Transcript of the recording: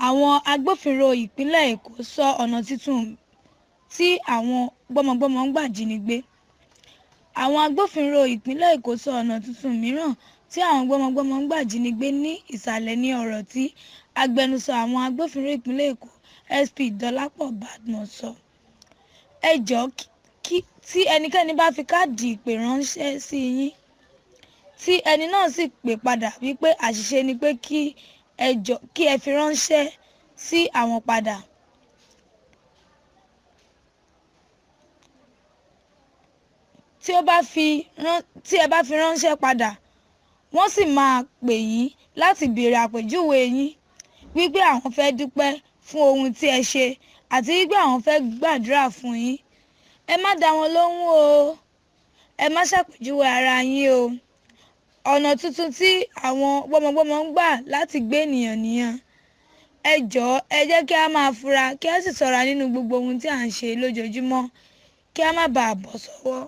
Àwọn agbófinró ìpínlẹ̀ Èkó sọ ọ̀nà tuntun tí àwọn gbọ́mọgbọ́mọ ń gbà jínigbé. Àwọn agbófinró ìpínlẹ̀ Èkó sọ ọ̀nà tuntun mìíràn tí àwọn gbọ́mọgbọ́mọ ń gbà jínigbé. Ní ìsàlẹ̀ ni ọ̀rọ̀ tí agbẹnusọ àwọn agbófinró ìpínlẹ̀ Èkó, SP Dọlápọ̀ Badmus, sọ. Ẹ jọ̀ọ́, tí ẹnikẹ́ni bá fi káàdì ìpè ránṣẹ́ sí yín, tí ẹni náà sì pè padà wípé àṣìṣe ni pé kí ẹ fi ránṣẹ́ sí àwọn padà. Tí ẹ bá fi ránṣẹ́ padà, wọ́n sì máa pè yín láti béèrè àpèjúwe yín, wípé àwọn fẹ́ dúpẹ́ fún ohun tí ẹ ṣe àti wípé àwọn fẹ́ gbàdúrà fún yín. Ẹ má dá wọn lóhùn o. Ẹ má ṣàpèjúwe ara yín o. Ọ̀nà tuntun tí àwọn gbọ́mọgbọ́mọ ń gbà láti gbé ènìyàn nìyẹn. Ẹ jọ̀ọ́, ẹ jẹ́ kí a máa fura kí a sì ṣọ́ra nínú gbogbo ohun tí à ń ṣe lójoojúmọ́ kí a má baà bọ́ sọ́wọ́.